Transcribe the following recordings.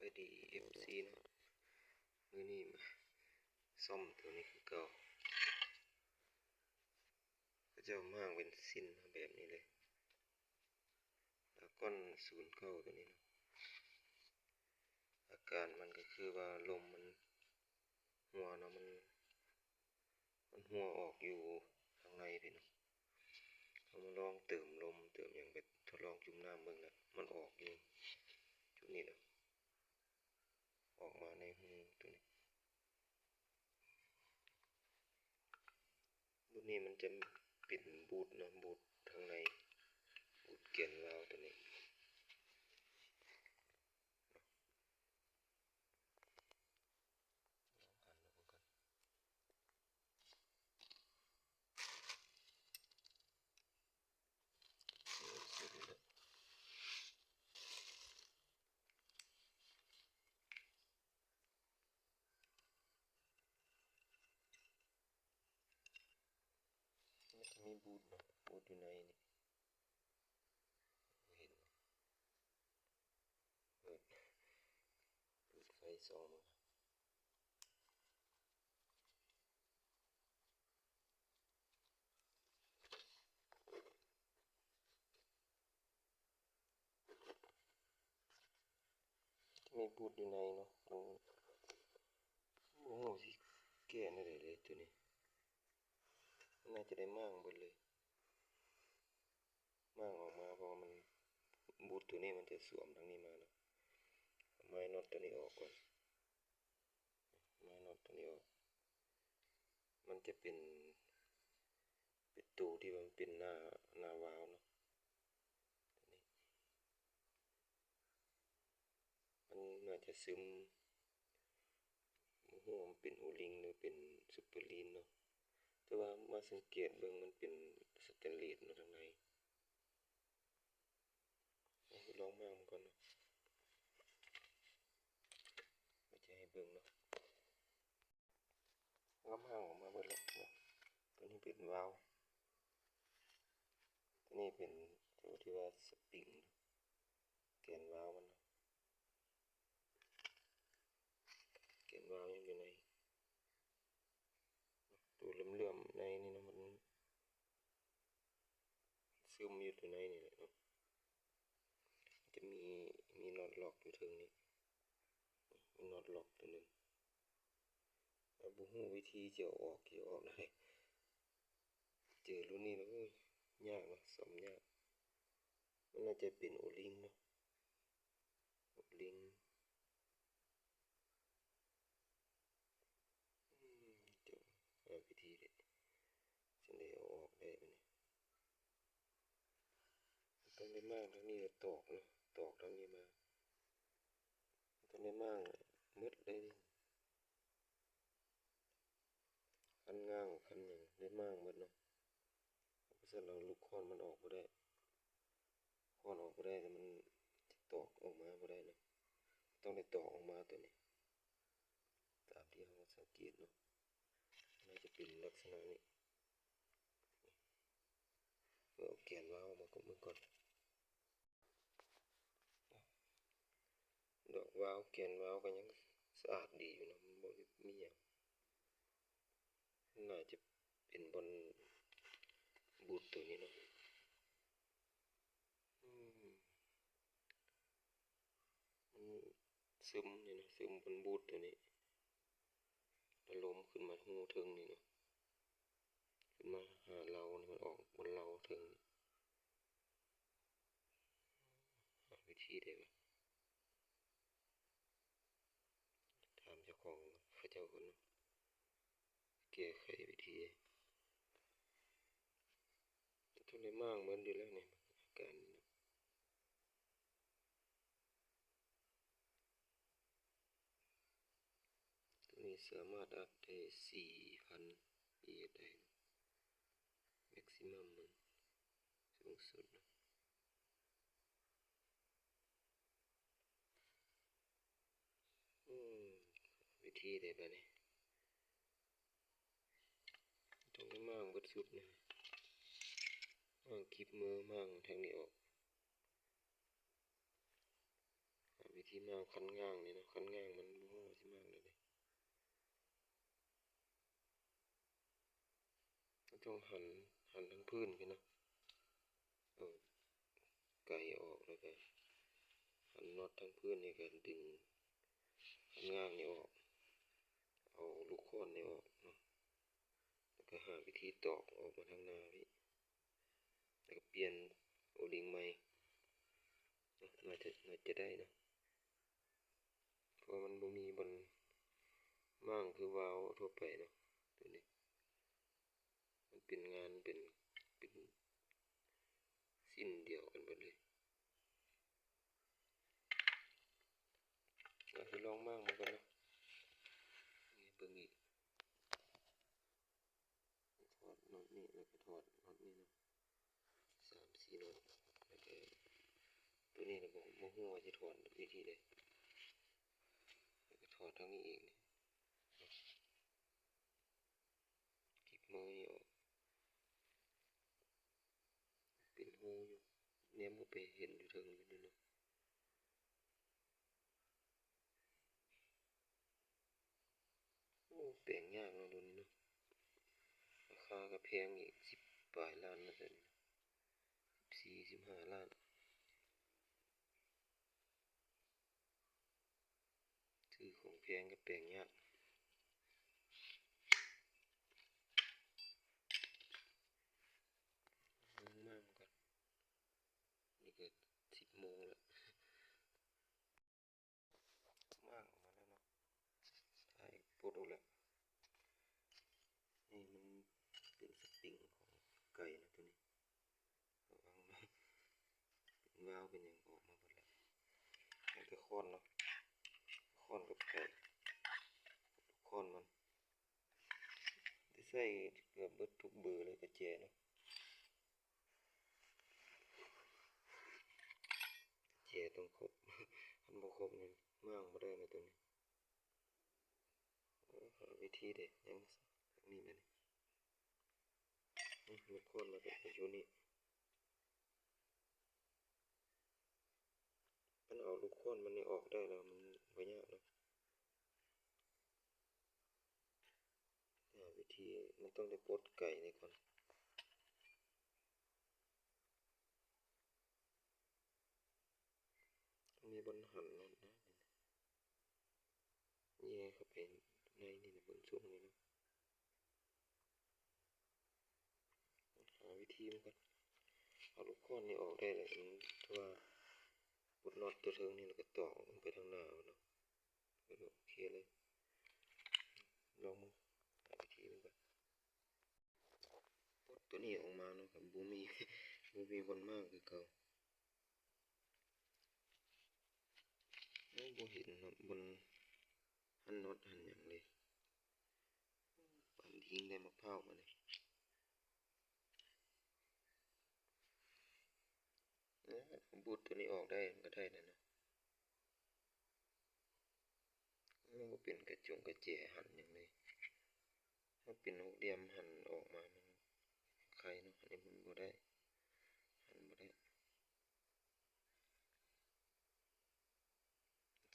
ສະບາຍດີ ເອັຟຊີ ເນາະ, ມື້ນີ້ມາສ້ອມໂຕນີ້ຄືເກົ່າ. ເຂົາເຈົ້າມ້າງເປັນຊິ້ນມາແບບນີ້ເລີຍ, ດຣາກອນສູນເກົ້າໂຕນີ້ເນາະ. ອາການມັນກໍຄືວ່າລົມມັນຮົ່ວເນາະ, ມັນ ມັນຮົ່ວອອກຢູ່ທາງໃນພີ້ເນາະ. ເຮົາມາລອງເຕີມລົມເຕີມຫຍັງໄປ ທົດລອງຈຸ່ມນ້ຳເບິ່ງລະ ມັນອອກຢູ່ຈຸດນີ້ເນາະ, ອອກມາໃນຮູໂຕນີ້. ໂຕນີ້ມັນຈະເປັນບູດເນາະ, ບູດທາງໃນ, ບູດແກນວາວໂຕນີ້. ມັນຈະມີບູດເນາະ, ບູດຢູ່ໃນນີ້ ເຫັນບໍ່? ເປີດ ເປີດໄຟສ່ອງເບິ່ງ. ມີບູດຢູ່ໃນເນາະ, ມັນ ບໍ່ຮູ້ຊິແກ້ແນວໃດເລີຍໂຕນີ້. ມັນໜ້າຈະໄດ້ມ້າງເບິດເລີຍ, ມ້າງອອກມາ ເພາະວ່າມັນ ບູດໂຕນີ້ມັນຈະສວມທາງນີ້ມາເນາະ. ເອົາໄມ້ນັອດໂຕນີ້ອອກກ່ອນ. ມານັອດໂຕນີ້ອອກ, ມັນຈະເປັນ ເປັນໂຕທີ່ວ່າມັນເປັນໜ້າ ໜ້າວາວເນາະ. ໂຕນີ້ ມັນໜ້າຈະຊຶມ, ບໍ່ຮູ້ວ່າມັນເປັນໂອລິງ ຫຼື ເປັນຊຸບເປີລີນເນາະ, ແຕ່ວ່າມາສັງເກດເບິ່ງ ມັນເປັນສະແຕນເລດເນາະ ທາງໃນ. ເອົາ ລອງມ້າງມັນກ່ອນເນາະ, ເຮົາຈະໃຫ້ເບິ່ງເນາະ. ລອງມ້າງອອກມາເບິດແລ້ວເນາະ. ໂຕນີ້ເປັນວາວ, ໂຕນີ້ເປັນໂຕທີ່ວ່າສະປຣິງ ແກນວາວມັນເນາະ, ແກນວາວຍັງຢູ່ໃນ ໂຕເຫຼື້ອມໆໃນນີ້ເນາະ, ມັນ ຊຶມຢູ່ໂຕໃນນີ້ແຫຼະເນາະ. ຈະມີ ມີນັອດລັອກຢູ່ເທິງນີ້, ມີນັອດລັອກໂຕໜຶ່ງ, ແຕ່ບໍ່ຮູ້ວິທີຈະເອົາອອກ ຈະເອົາອອກແນວໃດ. ເຈີລຸ້ນນີ້ແລ້ວ ໂອ້ຍ ຍາກເນາະ, ສ້ອມຍາກ. ມັນໜ້າຈະເປັນໂອລິງເນາະ, ໂອລິງ. ອືມ ເຈົ້າ ຫາວິທີເດ້ ຈັ່ງໃດເອົາອອກໄດ້ບາດນີ້. ຕ້ອງໄດ້ມ້າງທາງນີ້ ແລ້ວຕອກເນາະ, ຕອກທາງນີ້ມາ. ຕ້ອງໄດ້ມ້າງໝົດເດ້. ຄັນຫຍ້າງຄັນຫຍັງໄດ້ມ້າງໝົດເນາະ, ເພາະສະນັ້ນເຮົາລຸກຄ້ອນມັນອອກບໍ່ໄດ້, ຄ້ອນອອກບໍ່ໄດ້ ແຕ່ມັນຈະຕອກອອກມາບໍ່ໄດ້ເນາະ, ຕ້ອງໄດ້ຕອກອອກມາໂຕນີ້ ຕາມທີ່ເຮົາສັງເກດເນາະ, ໜ້າຈະເປັນລັກສະນະນີ້. ເອົາແກນວາວອອກມາກ່ອນ. ດອກວາວ ແກນວາວກໍຍັງສະອາດດີຢູ່ເນາະ, ມັນບໍ່ມີຫຍັງ. ໜ້າຈະເປັນບ່ອນບູດໂຕນີ້ເນາະ. ອືມ ມັນຊຶມນີ້ນະ, ຊຶມບ່ອນບູດໂຕນີ້ ແລ້ວລົມຂຶ້ນມາຮູເທິງນີ້ເນາະ, ຂຶ້ນມາຫາເລົານີ້, ມັນອອກບ່ອນເລົາເທິງນີ້. ຫາວິທີໄດ້ບໍ່? ຖາມເຈົ້າຂອງເຂົາເຈົ້າກ່ອນເນາະ, ແກ້ໄຂວິທີໃດ. ຕ້ອງໄດ້ມ້າງເໝິດຢູ່ແລ້ວນີ້ ອາການນີ້ເນາະ. ໂຕນີ້ສາມາດອັດໄດ້ສີ່ພັນ ເອັດໄດ້ ແມັກຊິມັມມັນສູງສຸດເນາະ. ອືມ ວິທີໃດບາດນີ້? ຕ້ອງໄດ້ມ້າງເບິດຊຸດນີ້, ມ້າງກິບມື, ມ້າງທາງນີ້ອອກ. ຫາວິ ທີ່ມ້າງຄັນງ່າງນີ້ເນາະ, ຄັນງ່າງມັນບໍ່ຮູ້ວ່າຊິມ້າງແນວໃດ. ເຮົາຕ້ອງຫັນ, ຫັນທາງພື້ນພີ້ເນາະ, ເອົາໄກອອກ ແລ້ວກະຫັນນັອດທາງພື້ນນີ້ ກະດຶງຄັນງ່າງນີ້ອອກ, ເອົາລູກຄ້ອນນີ້ອອກເນາະ, ແລ້ວກະຫາວິທີຕອກອອກມາທາງໜ້າພີ້ ແລ້ວກະປ່ຽນໂອລິງໃໝ່ເນາະ, ໜ້າຈະ, ໜ້າຈະໄດ້ເນາະ. ເພາະວ່າມັນບໍ່ມີບ່ອນມ້າງຄືວາວທົ່ວໄປເນາະ, ໂຕນີ້ມັນເປັນງານ ເປັນ, ເປັນຊິ້ນດຽວກັນເບິດເລີຍ. ເຮົາຊິລອງມ້າງເບິ່ງກ່ອນເນາະ, ເບິ່ງອີກ. ຖອດນັອດນີ້ ແລ້ວກະຖອດນັອດນີ້ເນາະ, ສາມສີ່ນັອດ. ແລ້ວກະໂຕນີ້ນະ ບໍ່, ບໍ່ຮູ້ວ່າຊິຖອດວິທີໃດ. ແລ້ວກະຖອດທາງນີ້ອີກນີ້, ກິບມືນີ້ອອກ, ເປັນຮູຢູ່, ແນມເຂົ້າໄປເຫັນຢູ່ເທິງຢູ່ນີ້ເນາະ. ໂອ້ ແປງຍາກເນາະ ໂຕນີ້ເນາະ, ລາຄາກະແພງອີກ ສິບປາຍລ້ານເນາະ ໂຕນີ້ເນາະ, ສິບສີ່ ສິບຫ້າລ້ານ. ຊື້ຂອງແພງກະແປງຍາກ. ມາເບິ່ງກ່ອນ, ນີ້ກະສິບໂມງແລ້ວ. ມ້າງອອກມາແລ້ວເນາະ, ທ້າຍປົດອອກແລ້ວ. ນີ້ມັນເປັນສະປຣິງຂອງໄກ່ນະ ໂຕນີ້, ລະວັງເນາະ, ເປັນວາວເປັນຫຍັງອອກມາເບິດແລ້ວ. ມັນກະຄ້ອນເນາະ, ຄ້ອນກັບໄກ່, ຄ້ອນມັນ ໄດ້ໃຊ້ເກືອບເບິດທຸກເບີເລີຍ ກະແຈເນາະ. ແຈຕ້ອງຄົບ, ຄັນບໍ່ຄົບນີ້ມ້າງບໍ່ໄດ້ນະໂຕນີ້. ເອີ ຫາວິທີເດ ຍັງນີ້ແມ່ນ. ອືມ ລູກຄ້ອນມັນກະຢູ່ນີ້. ຄັນເອົາລູກຄ້ອນມັນນີ້ອອກໄດ້ແລ້ວ ມັນບໍ່ຍາກເນາະ. ຫາວິທີ ມັນຕ້ອງໄດ້ປົດໄກ່ນີ້ກ່ອນ. ມີບ່ອນຫັນນັ້ນນະ, ແຍ່ເຂົ້າໄປໃນນີ້ນະ ເບິ່ງຊົງນີ້ນະ. ຫາວິທີມັນກ່ອນ. ເອົາລູກຄ້ອນນີ້ອອກໄດ້ແລ້ວ ຖືວ່າປົດນັອດຕົວເທິງນີ້ ແລ້ວກະຕອກອອກໄປທາງໜ້າເນາະ. ໂອເຄເລີຍ. ລອງເບິ່ງ ຫາວິທີເບິ່ງກ່ອນ. ປົດຕົວນີ້ອອກມາເນາະ, ບໍ່ມີ, ບໍ່ມີບ່ອນມ້າງຄືເກົ່າ. ໂອ້ ບໍ່ເຫັນເນາະ, ບ່ອນຫັນນັອດຫັນຫຍັງເລີຍ. ປານທີ່ຍິງໄດ້ໝາກພ້າວມານີ້. ເອີ ບູດຕົວນີ້ອອກໄດ້ ມັນກະໄດ້ແລ້ວເນາະ. ມັນບໍ່ເປັນກະຈົງກະແຈຫັນຫຍັງເລີຍ. ຖ້າເປັນຫົກຫຼ່ຽມຫັນອອກມາ ມັນໄຄເນາະ, ອັນນີ້ມັນບໍ່ໄດ້, ຫັນບໍ່ໄດ້.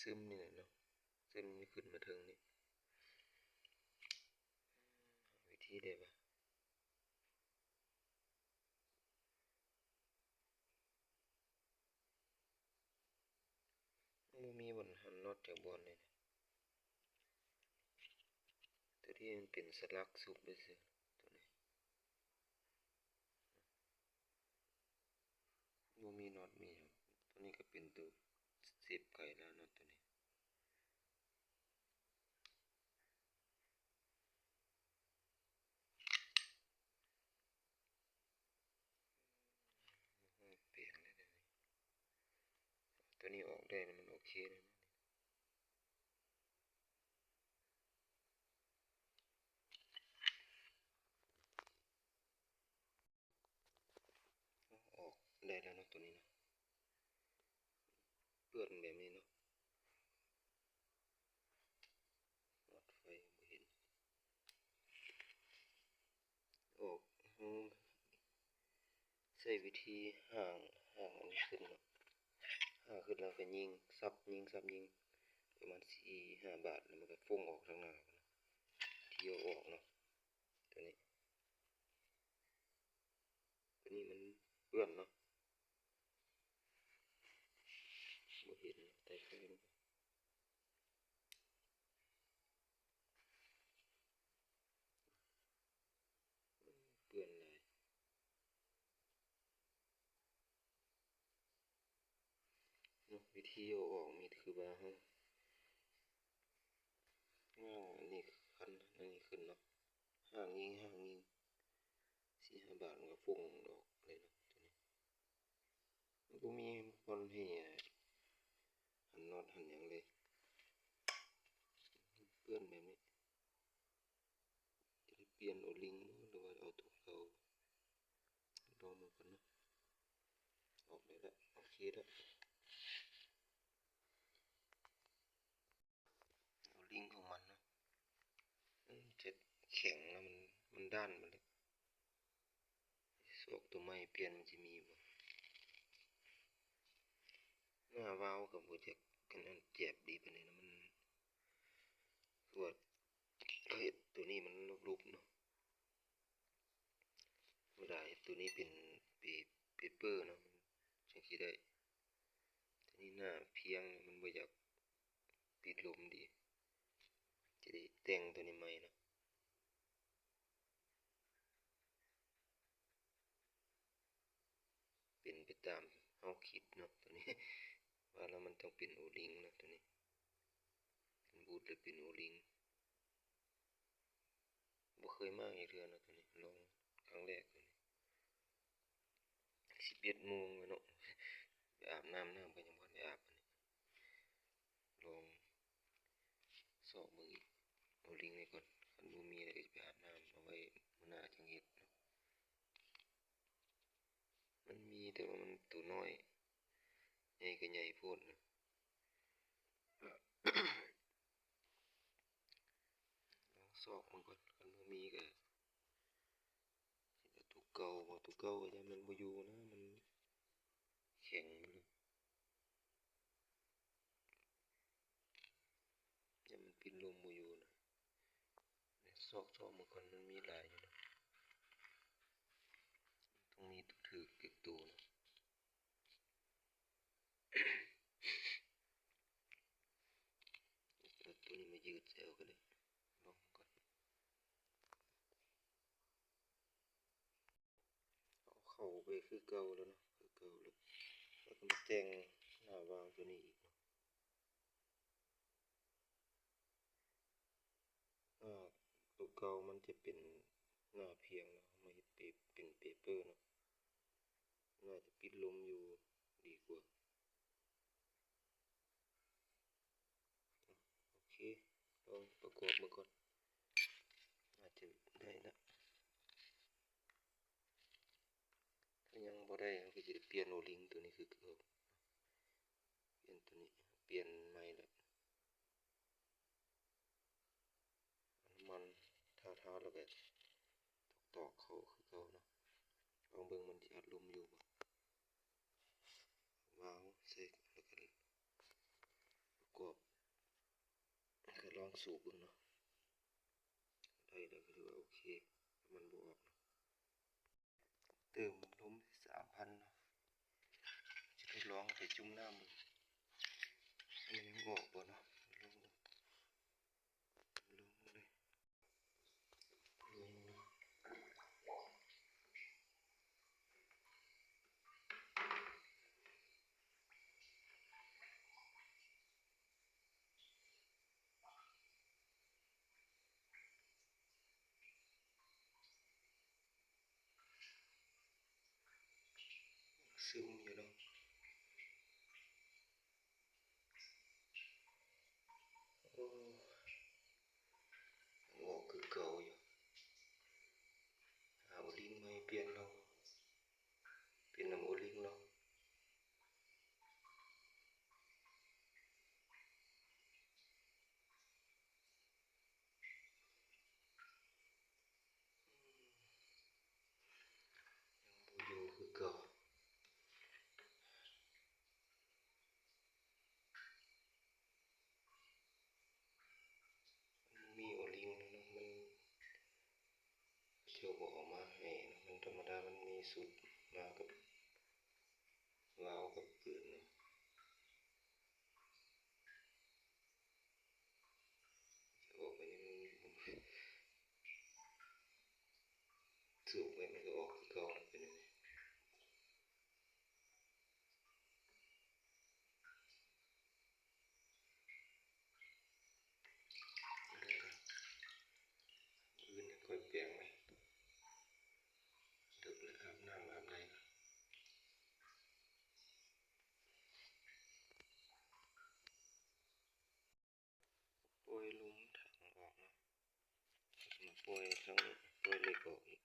ຊຶມນີ້ແຫຼະເນາະ, ຊຶມນີ້ຂຶ້ນມາເທິງນີ້. ຫາວິທີໄດ້ປະ? ບໍ່ມີບ່ອນຫັນນັອດຈັກບ່ອນເລີຍ. ໂຕທີ່ມັນເປັນສະຫຼັກຊຸບໄວ້ຊື່ ໂຕນີ້. ບໍ່ມີນັອດມີຫຍັງ. ໂຕນີ້ກະເປັນໂຕເຊບໄກ່ແລ້ວເນາະ ໂຕນີ້. ໂອ້ ແປງແລ້ວເດນີ້. ໂຕນີ້ອອກໄດ້ແລ້ວ ມັນໂອເຄແລ້ວ. ອອກໄດ້ແລ້ວເນາະ ໂຕນີ້ເນາະ, ເປື້ອນແບບນີ້ເນາະ. ນອດໄຟບໍ່ເຫັນ. ອອກ, ເຮົາໃຊ້ວິທີຫາງ, ຫາງອັນນີ້ຂຶ້ນເນາະ, ຫ ຖ້າຂຶ້ນແລ້ວກໍຍິງ ສັບ ຍິງ ສັບ ຍິງ ປະມານສີ່ຫ້າບາດ ແລ້ວມັນກໍຟົ້ງອອກທາງໜ້າ ທີ່ເອົາອອກເນາະ ຕົວນີ້ ຕົວນີ້ມັນເປື້ອນເນາະ ບໍ່ເຫັນໃຕ້ໄຟ ເປື້ອນຫຼາຍເນາະ. ວິທີເອົາອອກມີແຕ່ຄືວ່າເຮົາ ງາງອັນນີ້ຄັນ ອັນນີ້ຂຶ້ນເນາະ ຫ້າງຍິງ ຫ້າງຍິງ ສີ່ຫ້າບາດ ມັນກໍຟົ້ງອອກເລີຍເນາະ ຕົວນີ້ ມັນບໍ່ມີບ່ອນໃຫ້ ອັນ ນັອດ ອັນຫຍັງເລີຍ ເປື້ອນແບບນີ້. ຈະໄດ້ປ່ຽນໂອລິງບໍ່ ຫຼືວ່າເອົາຕົວເກົ່າ ລອງເບິ່ງກ່ອນເນາະ. ອອກໄດ້ລະ ໂອເຄລະ ໂອລິງຂອງມັນເນາະ ມັນຈະແຂງລະ ມັນ ມັນດ້ານໝົດລະ. ຊອກຕົວໃໝ່ປ່ຽນມັນຊິມີບໍ່? ໜ້າວາວກໍບໍ່ຈັກ ອັນນັ້ນ ແຈບດີປານໃດນະ ມັນຄືວ່າເຮັດຕົວນີ້ມັນຫຼຸບໆເນາະ. ເວລາເຮັດຕົວນີ້ເປັນເປ ເປເປີເນາະ ມັນຈັ່ງຊິໄດ້. ຕົວນີ້ໜ້າພຽງ ມັນບໍ່ຢາກປິດລົມດີ ຈະໄດ້ແຕ່ງຕົວນີ້ໃໝ່ເນາະ. ເປັນໄປຕາມເຮົາຄິດເນາະ ຕົວນີ້ ວ່າແລ້ວມັນຕ້ອງເປັນໂອລິງເນາະ ຕົວນີ້ ເປັນບູດ ຫຼືເປັນໂອລິງ ບໍ່ເຄີຍມາກຈັກເທື່ອເນາະ ຕົວນີ້ ລອງຄັ້ງແລກ ຕົວນີ້ ສິບເອັດໂມງແລ້ວເນາະ ໄປອາບນ້ຳ ນ້ຳກໍຍັງບໍ່ໄດ້ອາບ ລອງຊອກເບິ່ງອີກ ເອົາລິງໄວ້ກ່ອນ ຄັນບໍ່ມີແລ້ວກໍຈະໄປອາບນ້ຳ ເອົາໄວ້ມື້ໜ້າຈຶ່ງເຮັດເນາະ. ມັນມີແຕ່ວ່າມັນໂຕນ້ອຍ ໃຫຍ່ກໍໃຫຍ່ໂພດນະ. ລອງຊອກເບິ່ງກ່ອນ ຄັນບໍ່ມີກໍຊິເອົາໂຕເກົ່າ ເອົາໂຕເກົ່າກໍຢ້ານມັນບໍ່ຢູ່ນະ ມັນແຂງໝົດແລ້ວ. ຢ້ານມັນປິດລົມບໍ່ຢູ່ນະ. ຊອກ ຊອກເບິ່ງກ່ອນ ມັນມີຫຼາຍຢູ່ນະ ຕ້ອງມີໂຕຖືກຈັກໂຕນະ. ເອົາໂຕນີ້ມາຍືດໃສ່ເອົາກໍໄດ້ ລອງເບິ່ງກ່ອນ. ເອົາເຂົ້າໄປຄືເກົ່າແລ້ວເນາະ ຄືເກົ່າແລ້ວ ແລ້ວກໍມາແຕ່ງໜ້າວາວຕົວນີ້ອີກເນາະ. ໜ້າຕົວເກົ່າມັນຈະເປັນໜ້າພຽງເນາະ ເຮົາມາເຮັດເປ ເປັນເປເປີເນາະ ໜ້າຈະປິດລົມຢູ່ດີກວ່າ. ໂອເຄ ລອງປະກອບເບິ່ງກ່ອນ ອາດຈະໄດ້ລະ. ຖ້າຍັງບໍ່ໄດ້ ເຮົາກໍຈະໄດ້ປ່ຽນໂອລິງຕົວນີ້ຄືເກົ່າ ປ່ຽນຕົວນີ້ ປ່ຽນໃໝ່ລະ. ນ້ຳມັນທາໆ ແລ້ວກໍຕອກໆ ເຂົ້າຄືເກົ່າເນາະ ລອງເບິ່ງມັນຊິອັດລົມຢູ່ບໍ່. ວາວໃສ່ ແລ້ວກໍປະກອບ ແລ້ວກໍລອງສູບເບິ່ງເນາະ ໄດ້ແລ້ວກໍຖືວ່າໂອເຄ ມັນບໍ່ອອກເນາະ. ເຕີມລົມສາມພັນເນາະ ຈະທົດລອງເອົາໄປຈຸ່ມນ້ຳເບິ່ງ ມັນຍັງອອກບໍ່ເນາະ ລອງເບິ່ງ ລອງເບິ່ງເລີຍ ລອງເບິ່ງເລີຍ. ຊຶມຢູ່ເນາະ ໂອ້ ອອກຄືເກົ່າຢູ່ ຫາໂອລິງໃໝ່ປ່ຽນເນາະ ປ່ຽນນຳໂອລິງເນາະ. ບໍ່ຢູ່ຄືເກົ່າ ເຈົ້າບໍ່ເອົາມາໃຫ້ນະ ມັນທຳມະດາ ມັນມີຊຸດມາກັບວາວກັບປືນນະ. ອອກໄປນີ້ມັນ ສູບໄປມັນກໍອອກຄືເກົ່າແລ້ວ ເປັນຫຍັງ? ມື້ອື່ນຄ່ອຍແປງໃໝ່ ດຶກແລ້ວ ອາບນ້ຳອາບໃດກ່ອນ. ປ່ອຍລົມຖັງອອກເນາະ ມາປ່ອຍທັງ ປ່ອຍເຫຼັກອອກອີກ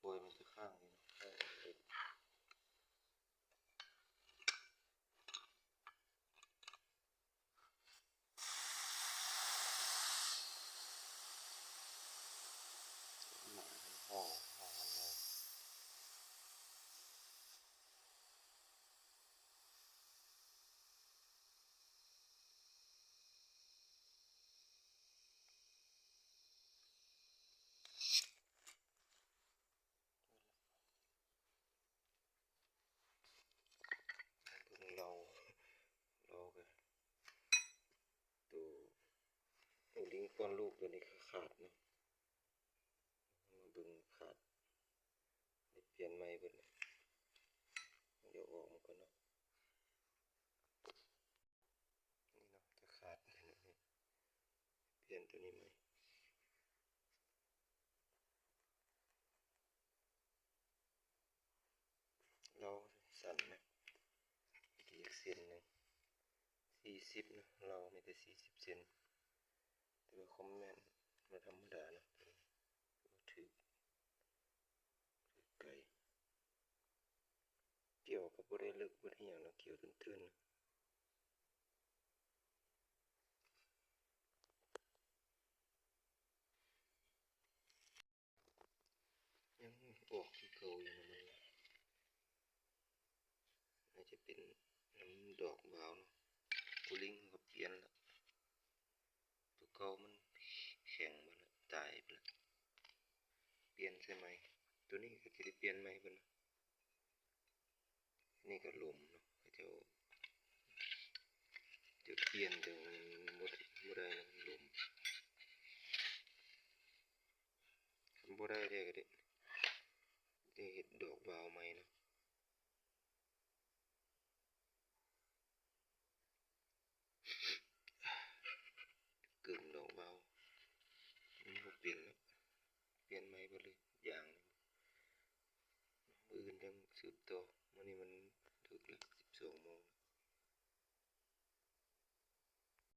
ປ່ອຍມັນຈະຄ້າງຢູ່ເນາະ ຄ້າງເຫຼັກ. ເບິ່ງເລົາ ເລົາກະ ໂຕ ໂຕລິງປ້ອນລູກໂຕນີ້ກະຂາດເນາະ. ມາເບິ່ງຂາດ ໄດ້ປ່ຽນໃໝ່ເບິດແລ້ວ. ດຽວອອກມັນກ່ອນເນາະ ນີ້ເນາະ ຈະຂາດ ປ່ຽນໂຕນີ້ໃໝ່. ເລົາສັ້ນນະ ອີກເສັ້ນໜຶ່ງ ສີ່ສິບເນາະ ເລົາມີແຕ່ສີ່ສິບເຊັນ ແຕ່ວ່າຄວາມແມ່ນບໍ່ທຳມະດາເນາະ ຖືກ ຖືກໄກ. ກ່ຽວກໍບໍ່ໄດ້ເລິກບໍ່ໄດ້ຫຍັງເນາະ ກ່ຽວເຕີນໆ. ຍັງອອກຄືເກົ່າຢູ່ນະ ມັນອາດຈະເປັນນຳດອກບາວເນາະ. ໂອລິງເຮົາກໍປ່ຽນລະ ໂຕເກົ່າມັນແຂງເບິດລະ ຕາຍເບິດລະ ປ່ຽນໃສ່ໃໝ່. ໂຕນີ້ກໍຈະໄດ້ປ່ຽນໃໝ່ເບິດນະ. ນີ້ກໍລົມເນາະ ເຂົາເຈົ້າຈະປ່ຽນ ແຕ່ວ່າມັນບໍ່ ບໍ່ໄດ້ນະ ມັນລົມ. ຄັນບໍ່ໄດ້ແທ້ກໍໄດ້ ໄດ້ເຮັດດອກບາວໃໝ່ເນາະ. ກຶ່ງດອກເບົາ ມັນບໍ່ເປັນແລ້ວ ປ່ຽນໃໝ່ເບິດເລີຍ ຢາງນີ້. ມື້ອື່ນຈັ່ງສືບຕໍ່